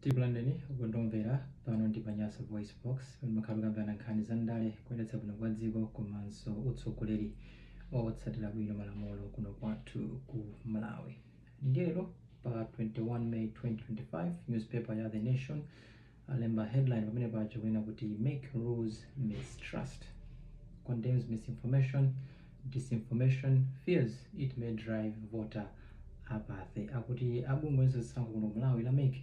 Tikulandireni kundomvera pano ndi pa Nyasa Voice Box, pamene makhala kukambirana nkhani za ndale, kuyendetsa bwino kwa dziko komanso utsogoleri otsatira bwino malamulo kuno kwathu ku Malawi. Ndiye lero pa 21 May 2025, newspaper ya The Nation alemba headline pamene paja kunena kuti "MEC rues mistrust, condemns misinformation, disinformation, fears it may drive voter apathy." Akuti abungwe zisankho kuno ku Malawi la MEC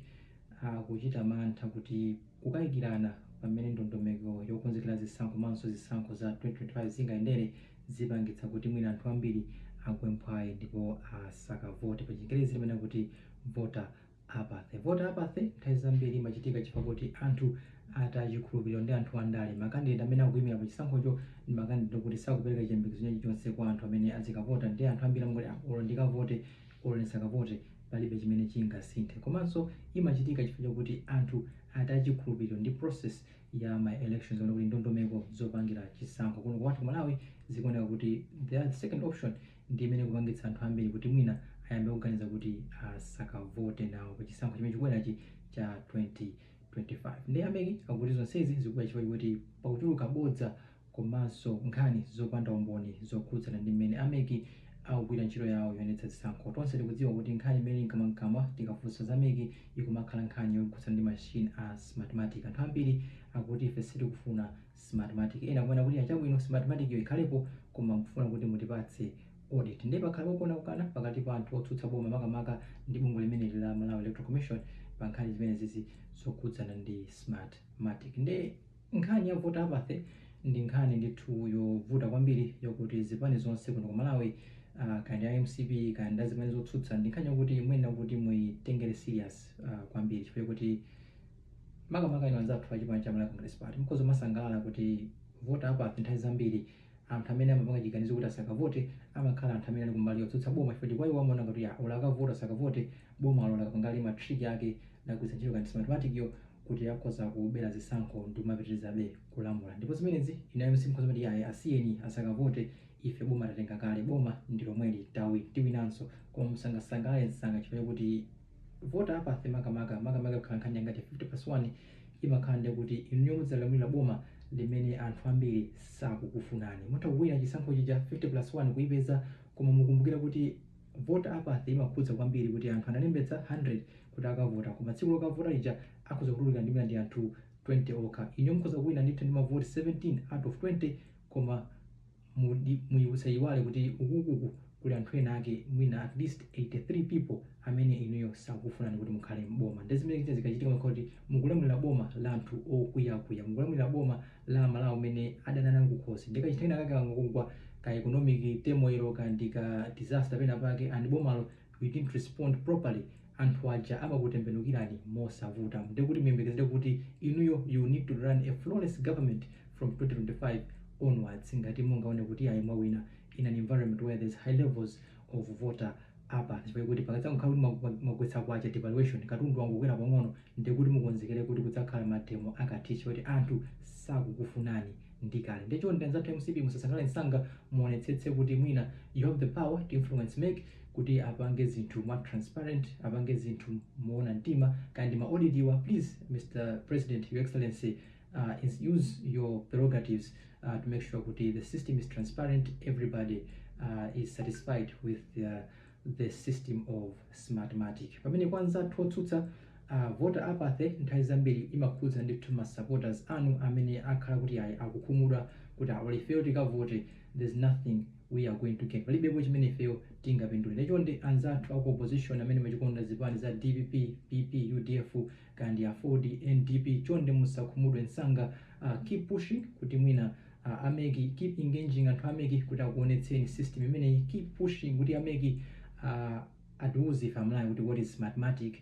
akuchita mantha kuti kukayikirana pamene ndondomeko yokonzekera zisankho komanso zisankho za 2025 zingayendere zipangitsa kuti mwina anthu ambiri agwe mphwayi ndipo asakavote. Pa Chingerezi limene kuti voter apathy. Voter apathy nthawi zambiri imachitika chifukwa kuti anthu atachikhulupiriro ndi anthu andale, ma candidate amene akuyimira pa chisankhocho ndi ma candidate kuti sakupereka chiyembekezo chilichonse kwa anthu amene azikavota. Ndi anthu ambiri amangoti, "Ah, olo ndikavote olo ndisakavote, palibe chimene chingasinthe." Komanso imachitika chifukwa chakuti anthu atachikhulupiriro ndi process ya ma elections, kapena kuti ndondomeko zopangira chisankho kuno kwathu ku Malawi. Zikuoneka kuti the second option ndi imene kupangitsa anthu ambiri kuti mwina ayambe kuganiza kuti asakavote nawo pa chisankho chimene chikubwerachi cha 2025. Ndi a MEC akuti zonsezi zikubwera chifukwa chakuti pakuchuluka bodza komanso nkhani zopanda umboni zokhudzana ndi mmene a MEC akugwira ntchito yawo yoyendetsa zisankho. Tonse tikudziwa kuti nkhani imene inkamamkama tikafunsa za MEC ikumakhala nkhani yokhudzana ndi machine a Smartmatic. Anthu ambiri akuti ife sitikufuna Smartmatic, ena akuona kuti achabwino, Smartmatic yo ikhalepo, koma mkufuna kuti mutipatse audit. Ndiye pakhala kokana pakati pa anthu otsutsa boma makamaka ndi bungwe limeneli la Malawi Electoral Commission pa nkhani zimene zizi zokhudzana ndi Smartmatic. Ndiye nkhani ya voter apathy ndi nkhani ndithu yovuta kwambiri, yokuti zipani zonse kuno ku Malawi, kaya ndi a MCP kaya ndi zipani zotsutsa, ndi nkhani yokuti mwina kuti muitengere serious kwambiri, chifukwa kuti makamaka ino anzathu a chipani cha Malawi Congress Party mukhoza masangalala kuti voter apathy nthawi zambiri anthu amene amapanga chiganizo kuti asakavote amakhala anthu amene ali kumbali yotsutsa boma, chifukwa kwa iwo amaona ngati ya olo akavota asakavote, boma alo lakapanga ma trick ake, lagwiritsa ntchito kandi Smartmatic yo kuti akhoza kubera zisankho ndi kumapitirizabe kulamula. Ndipo zimenezi inayo simkhoza kuti yayi, asiyeni asakavote, ife boma tatenga kale, boma ndi lomweli, tawi tiwinanso. Koma musangasangalale msanga, chifukwa kuti voter apathy makamaka kukhala nkhani yangati 50 plus 1 imakhala ndi kuti inuyo mudzalamulira boma limene anthu ambiri sakukufunani. Mutha kuwina chisankho chija 50 plus 1 kuipeza, koma mukumbukira kuti voter apathy imakhudza kwambiri kuti anthu analembetsa 100 kuti akavota, koma tsiku lokavota lija akhoza kutuluka ndi ndi anthu 20 okha. Inuyo mukhoza kuwina ndithu ndi mavoti 17 out of 20, koma musayiwale kuti ukukuku kuli anthu ena ake mwina at least 83 people amene inuyo sakufunani kuti mukhale mboma. Ndi zimene zikachitika makhala kuti mukulamulira boma la anthu okwiyakwiya, mukulamulira boma la Malawi umene adanana kukhosi. Ndikachita kena kake kangokugwa ka economic turmoil kandi ka disaster pena pake and bomalo we didn't respond properly, anthu aja amakutembenukirani mosavuta. Ndikuti muyembekezere kuti inuyo you need to run a flawless government from 2025 onwards ngati mungaone kuti ayi, mwawina in an environment where there's high levels of voter apathy, chifukwa kuti pakadzangokhala kuti mwagwetsa kwacha, devaluation, katundu wangokwera pang'ono, ndikuti mukonzekere kuti kudzakhala ma demo akathichi kuti anthu sakukufunani ndi kale. Ndicho anzathu MCP, musasangalale msanga. Muonetsetse kuti mwina you have the power to influence MEC kuti apange zinthu mwa transparent, apange zinthu moona mtima kandi ma audit iwa. Please, Mr President, Your Excellency, use your prerogatives to make sure kuti the system is transparent, everybody is satisfied with the system of Smartmatic. Pamene kwanza otsutsa, voter apathy nthawi zambiri imakhudza ndithu ma supporters anu amene akhala kuti ayi, akukhumudwa kuti olo ifeyo tikavote, there's nothing we are going to gain, palibepo chimene ifeyo tingapindule. Nechonde anzathu aku opposition amene machikonda zipani za DPP, PP, UDF kandi AFORD, NDP, chonde musakhumudwe msanga. Keep pushing kuti mwina a MEC, keep engaging anthu a MEC kuti akuonetseni system imeneyi. Keep pushing kuti a MEC atiuze ife Amalawi kuti what is Smartmatic.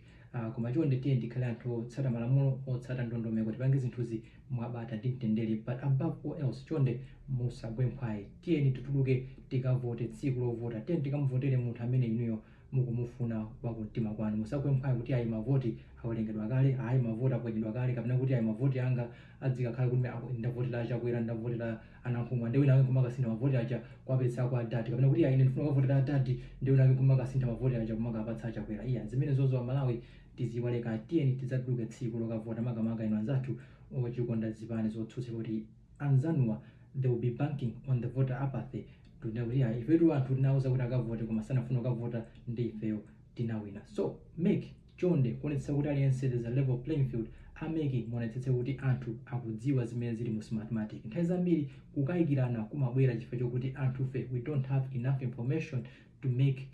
Koma chonde tiye ndikhale anthu otsata malamulo, otsata ndondomeko, tipange zinthuzi mwabata ndi mtendere. But above all else, chonde musagwe mphwayi. Tiyeni tituluke tikavote tsiku lovota. Tiyeni tikamuvotere munthu amene inuyo mukumufuna wakumtima kwanu. Musagwe mphwayi kuti ayi, mavoti awerengedwa kale, ayi, mavoti aponyedwa kale, kapena kuti ayi, mavoti anga adzikakhala kuti ndavotera Chakwera, ndavotera Anankhumwa, ndi wina ake kumakasintha mavoti aja kuwapatsa kwa adadi, kapena kuti ayi, ine ndifuna kukavotera adadi, ndi wina ake kumakasintha mavoti aja kumakapatsa Chakwera. Iya, zimene zozo Amalawi Tiziwaleka, tiyeni tidzatuluke tsiku lokavota, makamaka inu anzathu ochikonda zipani zotsutsa, kuti anzanuwa, they will be banking on the voter apathy. Kuti ifetu anthu tinawuza kuti akavote koma sanafuna kukavota, ndi ifeyo tinawina. So MEC, chonde kuonetsetsa kuti aliyense, there's a level playing field. A MEC, muonetsetse kuti anthu akudziwa zimene zili mu Smartmatic. Nthawi zambiri kukayikirana kumabwera chifukwa chokuti anthufe, we don't have enough information to make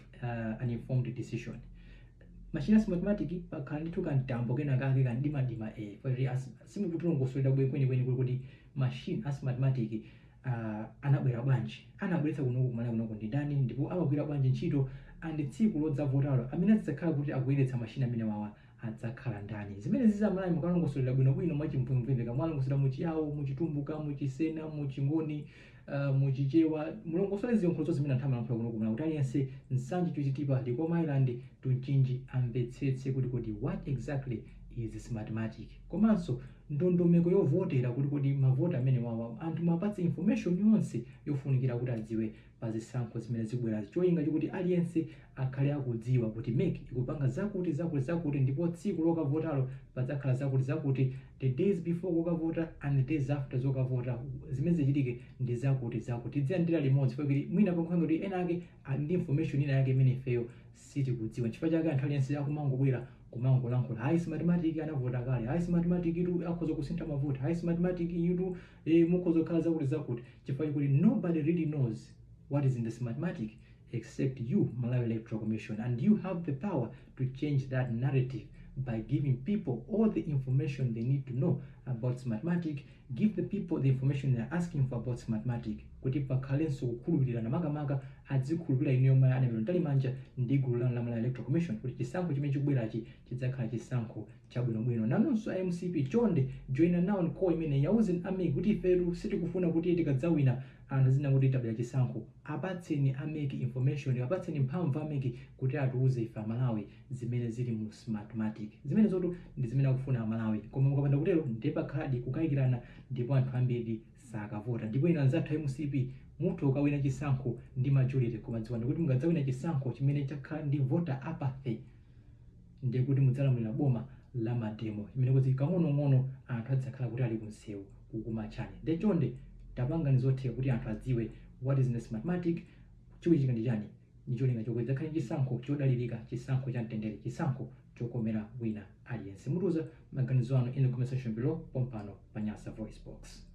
an informed decision. Machine a Smartmatic, pakhala ndithu kamtambo kena kake kandimadima, kuti simukutilongosolera bwe kwenikweni kuti machine a Smartmatic anabwera bwanji, anabweretsa kunoku kumala kunoku ndi ndani, ndipo amagwira bwanji ntchito, and tsiku lodzavotalo amene adzakhala kuti akuyeretsa machine amene wawa adzakhala ndani. Zimene zizamalayi mukalongosolera bwinobwino mwachimvemvemve, kamwalongosolera muchiyawo, muchitumbuka, muchisena, muchingoni, muchichewa, mulongosole ziyankhulo zonse zimene anthu amalankhula kuno kumala, kuti aliyense Nsanje to Chitipa, Likoma Island to Mchinji amvetsetse kuti kodi what exactly is Smartmatic, komanso ndondomeko yovotera, kuti kodi mavota amene wawa anthu mwapatse information yonse yofunikira kuti adziwe pa zisankho zimene zikubwerazi, cholinga chokuti aliyense akhale akudziwa kuti MEC ikupanga zakuti, zakuti, zakuti, ndipo tsiku lokavotalo padzakhala zakuti, zakuti, the days before kokavota and the days after zokavota, zimene zichitike ndi zakuti, zakuti. Tidziyandira limodzi kuti mwina pakukhanga kuti ena ake ali ndi information ina yake imene ifeyo sitikudziwa. Chifukwa chake anthu aliyense akumangobwera kumangolankhula, "Hayi, Smartmatic anavota kale. Hayi, Smartmatic itu akhoza kusintha mavoti. Hayi, Smartmatic itu mukhoza kukhala zakuti, zakuti," chifukwa chakuti nobody really knows what is in the Smartmatic except you, Malawi Electoral Commission, and you have the power to change that narrative by giving people all the information they need to know about Smartmatic. Give the people the information they're asking for about Smartmatic, kuti pakhalenso kukhulupirirana, makamaka adzikhulupirira inuyo mayi Annabel Mtalimanja ndi gulu lanu la Malawi Electoral Commission, kuti chisankho chimene chikubwerachi chidzakhala chisankho chabwinobwino. Nanunso a MCP, chonde joina nawo call imene yauzeni a MEC kuti ifetu sitikufuna kuti tikadzawina anthu zina kuti tabwera chisankho. Apatseni a MEC information, apatseni mphamvu a MEC kuti atiuze ife Amalawi zimene zili mu Smartmatic. Zimene zotu ndi zimene akufuna Amalawi. Koma mukapanda kutero, ndiye pakhaladi kukayikirana ndipo anthu ambiri sakavota. Ndipo inu anzathu a MCP, mutha ukawina chisankho ndi majority, koma dziwani kuti mukadzawina chisankho chimene chakhala ndi voter apathy, ndiye kuti mudzalamulira boma la mademo, imene kuti kang'onong'ono anthu adzakhala kuti ali kunsewu kukumatchani. Ndiye chonde tapangani zotheka kuti anthu adziwe what is in the Smartmatic, chikuchitika ndi chani, ndi cholinga chokuti dzakhale chisankho chodalirika, chisankho cha mtendere, chisankho chokomera wina aliyense. Mutiuza maganizo anu in the comment section below pompano pa Nyasa Voice Box.